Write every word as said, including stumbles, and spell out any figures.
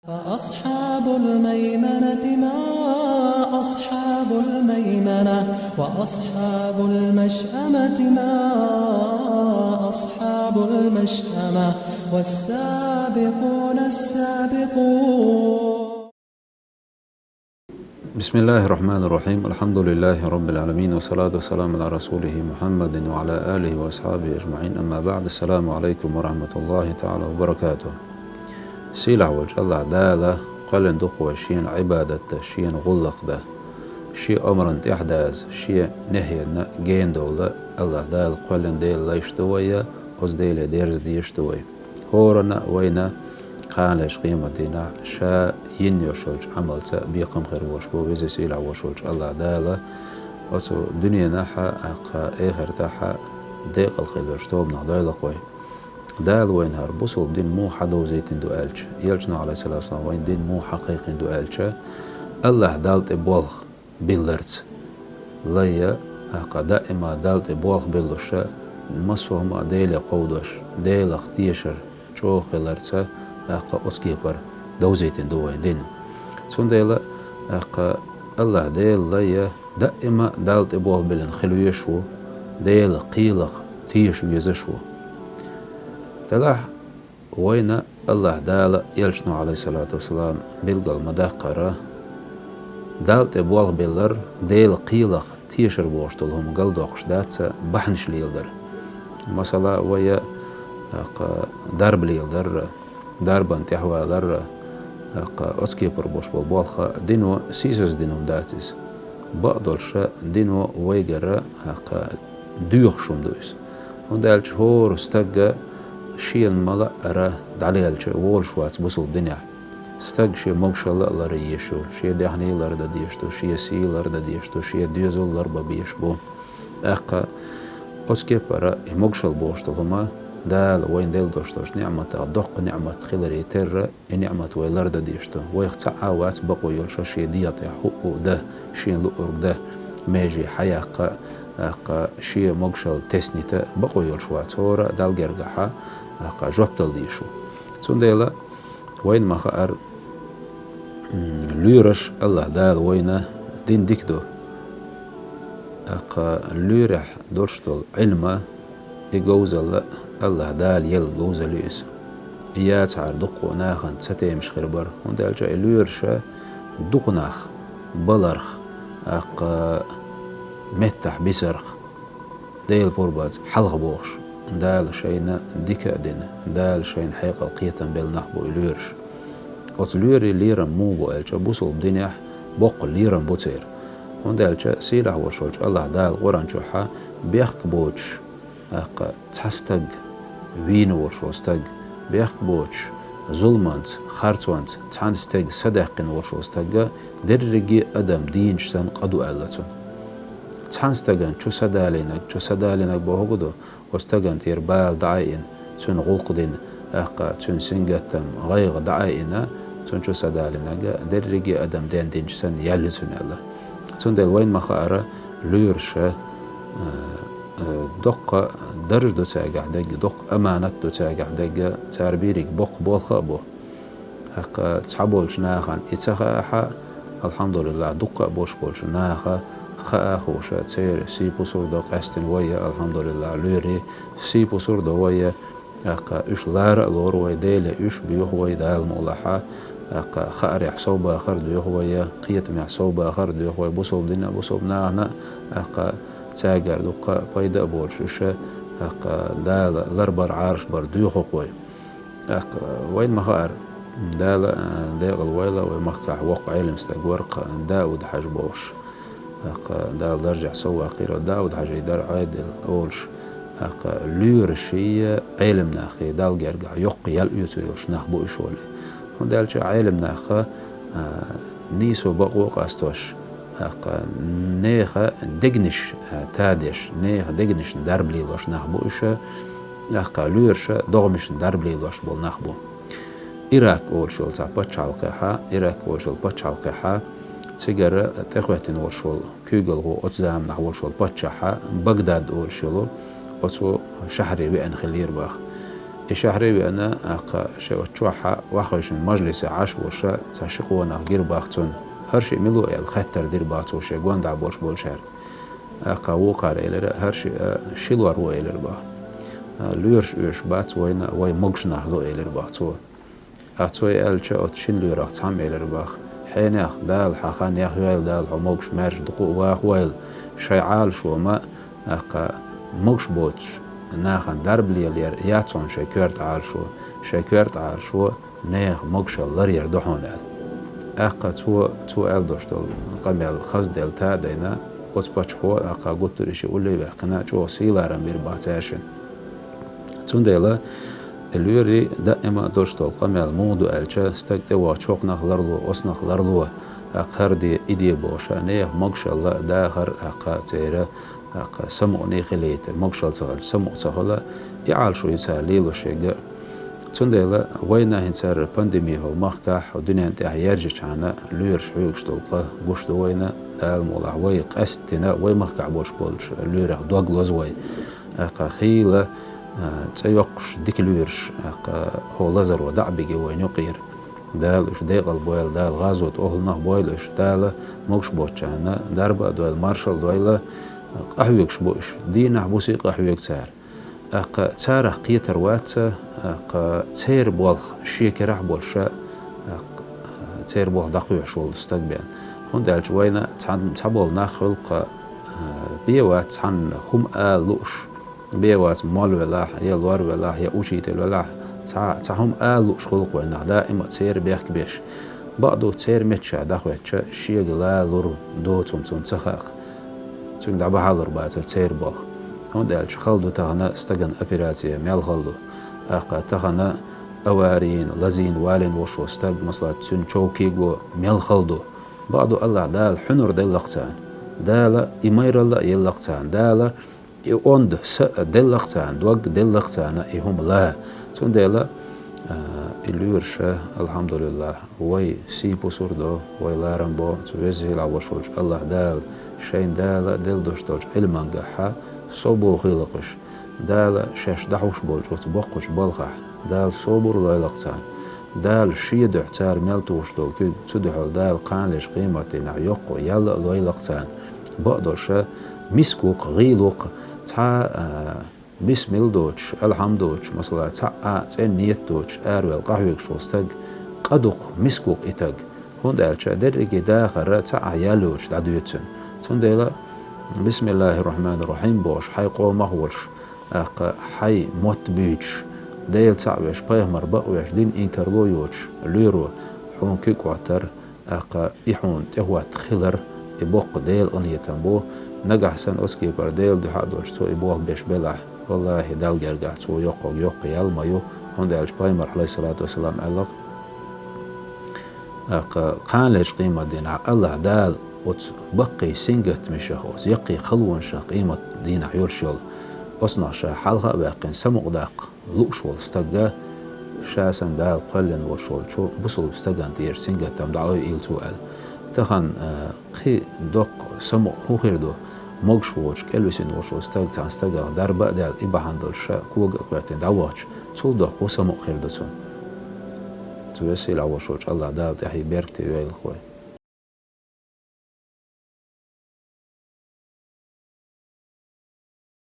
فأصحاب الميمنة ما أصحاب الميمنة، وأصحاب المشأمة ما أصحاب المشأمة، والسابقون السابقون. بسم الله الرحمن الرحيم. الحمد لله رب العالمين، والصلاة والسلام على رسوله محمد وعلى آله وأصحابه أجمعين. أما بعد، السلام عليكم ورحمة الله تعالى وبركاته. Сийлахь волчу АллахӀ Дала кхоьллина ду-кх вай Шена Ӏибадат дан, Шена гӀуллакх дан, Шен омрана тӀаьхьадаза, Шен нахьена гена довла. АллахӀ Дала кхоьллина Дела лайш ду вай, оцу Деле дерза дезаш ду вай. ХӀоранна а вайна кхана лайш къематдийнахь Ша йина йолуш йолчу Ӏамалца бекхам хир болуш бу Веза-Сийлахь волуш волчу АллахӀ Дала. Оцу дуьненахь а, тӀаккха эхартахь а декъала хиллачу тобанах дойла-кх вай. Дала вайна хӀара бусалба дин муха хьадовзийтина ду аьлча, Элчано, Ӏалайхиссалату вассалам, вайна дин муха хьакхайкхийна ду аьлча, АллахӀ Далла тӀе болх билларца. Лайя, тӀаккха даима Далла тӀе болх биллуш а, массо а хӀума а Деле кховдош, Делах тешар чӀогӀа хиларца, тӀаккха оцу кепара довзийтина ду вайн дин. Цундела, тӀаккха АллахӀ Дела лайя даима Далла тӀе болх биллина хила везаш ву, Делан кхелах теша везаш ву. Делахь вайна АллахӀ Дала Элчано, Ӏалайхиссалату вассалам, билгал ма-даккхара, Далла тӀе болх биллар, Делан кхелах тешар бохуш долу хӀума галдоккхуш дац бахьанаш леладар. Масала, вай, тӀаккха, дарба леладар, дарбан тӀаьхьавалар, тӀаккха, оцу кепара болуш болу болх а дино, сийсаза дина хӀума дац иза. Бакъдолуш а дино вайгара, тӀаккха, доьхуш хӀума ду иза. ХӀунда аьлча хӀора стаг а шена ма-лаъара дӀалелча волуш вац бусалба динехь. Стаг шен могушалла а лара езаш ю, шен даьхний лардан дезаш ду, шен сий лардан дезаш ду, шен доьзал ларбан безаш бу. ТӀаккха оцу кепара и могушалла бохуш долу хӀума Дала вайна делла долуш долчу ниӀматах доккха ниӀмат хиларе терра, и ниӀмат вай лардан дезаш ду. Вайх цхьа а вац бакъо йолуш шен дегӀа тӀехь хӀуъу а дан, шена луург дан, меже хьаяккха а, тӀаккха шен могушалла теснита бакъо йолуш вац. ХӀора а Далла гергахь а, тӀаккха, жоп дала дезаш ву. Цундела вайна ма-хаъара, м, лоьраш АллахӀ Дала вайна дина дика ду. ТӀаккха лоьрехь долуш долу Ӏилма, и говзалла АллахӀ Дала елла говзалла ю иза. И яцахьара дуккха а нахана цатемаш хир бара, хӀунда аьлча и лоьраша дукха нах баларх, тӀаккха меттахь бисарх, Делан пурбанца хьалха бохуш, Дала шайна дика а дина, Дала шайна хьекъал, кхетам белла нах бу и лоьраш. Оцу лоьрийн лерам муха бу аьлча, бусалба динехь боккха лерам бу церан. ХӀунда аьлча сийлахь волуш волчу АллахӀ Дала Къуръан чохь бехк боцуш, тӀаккха, цхьа стаг, вийна волуш волу стаг, бехк боцуш, зуламанца, харцонца цхьана стеган са даьккхина волуш волу стаг а дерриге а адам дийначу санна къа ду аьлла цунна. Цхьана стагана чу са далийнарг, чу са далийнарг бохург ду, оцу стагана тӀера бала дӀаайина, цуьнан гӀуллакх дина, тӀаккха цуьнан сингаттам, гӀайгӀа дӀаайина, цунна чу са далийнарг а дерриге а адам ден динчу санна ял ю цуьнан аьлла. Цундела вайна ма-хаъара, лоьраша, а, а, доккха дарж ду цаьргахь дерг, доккха аманат ду цаьргахь дерг, цара бийриг боккха болх а бу. ТӀаккха цхьаболчу нахана и ца хаахь а, алхьамдулиллахӀ, дуккха а болуш болчу наха хаа хууш а, церан сий-пусар до къаьстина вай а, алхьамдулиллахӀ, лоьрийн сий-пусар до вай а, тӀаккха уьш лара а лору вай, Деле уьш боьху вай, Дала мукъ лахь а, тӀаккха хаарехь совбахар доьху вай а, кхетамехь совбахар доьху вай, бусалба дина а, бусалба нахана а, тӀаккха цаьргара дуккха а пайда а болуш уьш а, тӀаккха Дала ларбар, Ӏараш бар доьху-кх вай. ТӀаккха вайна ма-хаъара, Дала, а, декъала войла, вай махкахь воккха Ӏелам стаг вара-кх Дауд-Хьаьжа бохуш. ТӀаккха Дала даржехь совваккхийла, Дауд-Хьаьжий дара Ӏедал олуш. ТӀаккха лоьраший, Ӏелам наххий Далла гергахь йоккха ял оьцур йолуш нах бу уьш волий. ХӀунда аьлча Ӏелам нах, а, нийсо, бакъо а къастош, тӀаккха нехан дегнаш, а, тадеш, нехан дегнашна дарба лелош нах бу уьш, тӀаккха лоьраша догӀмашна дарба лелош болу нах бу. Ирак олуш йолу цхьа пачхьалкхехь, Ирак олуш йолу пачхьалкхехь, цигара тӀехӀоьттина волуш волу куьйгалхо, оцу заманахь волуш волу паччахь, Багдад олуш йолу, оцу шахьаре веана хиллера боху. И шахьаре веана, тӀаккха шен оцу чохь вахавешан мажлисе Ӏаш волуш цхьа ши къонах гира бах цунна. ХӀара шиъ мила ву аьлла, хаттар дира бах цо шен гонаха болуш болчаьрга. ТӀаккха вукхара элира, хӀара шиъ ши лор ву элира бах. Лоьраш оьшуш бац вайна, вай могуш нах ду элира бах цо. ТӀаккха цо и аьлча, оцу шина лоьрах цхьамма элира бах: хьенех Дала хьан хан яхйойла, Дала хьо могуш маьрша дукха а вахавойла, шайн Ӏалашо ма, тӀаккха могуш боцуш нахана дарба лелаяр яц хьуна шайн коьрта Ӏалашо, шайн коьрта Ӏалашо нехан могушалла ларъяр ду хьуна аьлла. ТӀаккха цо, цо аьлла долуш долу къамел хазделла та а дайна, оцу паччахьо, тӀаккха гуттар а и шиъ улле а ваьккхина, чӀогӀа сийлахь бира бах цаьршинна. Цундела и лоьрийн даима а долуш долу къамел муха ду аьлча, стаг тӀевахча хӀокхунах ларло, оцунах ларло, тӀаккха хӀара де, и де бохуш, нехан могушалла, дахар, тӀаккха церан, тӀаккха самукъане хилийта, могушалла ца хилча, самукъа ца хила, и Ӏалашо ю цара лелош ерг а. Цундела вайна хӀинца хӀара пандеми хӀокху махкахь, хӀокху дуьнен тӀехь яьржичхьана, лоьраш хьоьгуш долу къа гуш ду вайна, Дала мукъалахь, вай къаьсттина, вай махкахь болуш болчу лоьрах дог лозу вай. ТӀаккха хийла, а, цӀе йоккхуш дика лоьраш, тӀаккха хӀокху лазаро дӀа а бигий вайна юкъера. Дала уьш декъал бойла, Дала гӀазот охӀланах бойла уьш, Дала могуш боцчарна дарба а дойла, маршалла а дойла, къахьоьгуш бу уьш, дийнахь-буса а къахьоьгу цара. ТӀаккха царах кхетар вац, тӀаккха церан болх шен карахь а болуш, тӀаккха церан болх дӀакхоьхьуш волу стаг бен. ХӀунда аьлча вайна цхьа, цхьаболу нах хуьлу-кх, а, бен вац цхьанна хӀума ала лууш, бен вац молла велахь, я лор велахь, я учитель велахь, цхьа, цхьа хӀума ала лууш хуьлу-кх вайнах, даима а церан бехк беш. Бакъду, церан метташа дӀахӀоьттича, шега лалур доцург цунна ца хаьа-кх. Цуьнга дӀабахьалур бацара церан болх. ХӀунда аьлча хала ду тахана стагана операци мел хала ду. ТӀаккха тахана аварийна, лазийна валийна волуш волу стаг, масала, цуьнан чов кийго мел хала ду. Бакъду, АллахӀ Дала хьуьнар делла-кх царна. Дала и майралла а елла-кх царна. Дала и онда, са а делла-кх царна, дог делла-кх царна и хӀума лан. Цундела, а, и лоьраша, алхьамдулиллахӀ, вай сий-пусар до, вай ларам бо цу веза-сийлахь волуш волчу АллахӀ Дала, шайна Дала делла долуш долчу Ӏилмангахь собар хилла-кх уьш. Дала шаьш дӀахьуш болчу оцу боккхачу балхахь Дала собар а лойла-кх царна. Дала шен дуьхьа цара мел тухуш долу куьг, цу дуьхьал Дала кханалерчу къематдийнахь йоккха ял а лойла-кх царна. Бакъдолуш, миска ву-кх, гӀийла ву-кх, цхьа а бисмилла доцуш, алхьам доцуш, масала, цхьа а цӀена ниет доцуш араваьлла къахьоьгуш волу стаг къа ду-кх, миска ву-кх и стаг. ХӀунда аьлча дерриге дахар цхьа а ял йоцуш дӀадоьду цуьнан. Цундела, бисмиллахӀир-рахьманир-рахьим бохуш, хьайн къомах а волуш, тӀаккха хьайн мотт буьйцуш, Дела цхьаъ веш, пайхамар бакъвеш, дин инкарло йоцуш лоьро хьуна куьг хӀоттар, тӀаккха и хьуна тӀехӀотта хилар, и боккха Делан къинхетам бу. Нагахь санна оцу кепара Делан дуьхьа а долуш цо и болх беш белахь, валлахӀи, Далла гергахь цо йоккхаг йоккха ял ма ю, хӀунда аьлча пайхамар, Ӏалайхиссалату вассалам, аьлла-кх: тӀаккха кханалерчу къематдийнахь АллахӀ Дала оцу баккхий сингаттамашах, оцу яккхий халонашах къематдийнахь йолуш йолу, оцунах ша хьалха а ваьккхина, самукъадаккха лууш волу стаг, ша санна Дала кхоьллина волуш волчу бусалба стагана тӀера сингаттам дӀаойла цо аьлла. Тахана, а, кхин доккха самукъа хӀун хир ду, могуш воцуш, кӀелвисина волуш волу стаг цхьана стагах дарба а даьлла, и бахьана долуш ша кога а кхоьттина дӀавахча, цул доккха хӀун самукъа хир ду цунна? Цу веза-сийлахь волуш волчу АллахӀ Дала тӀаьхье беркате йойла-кх вай.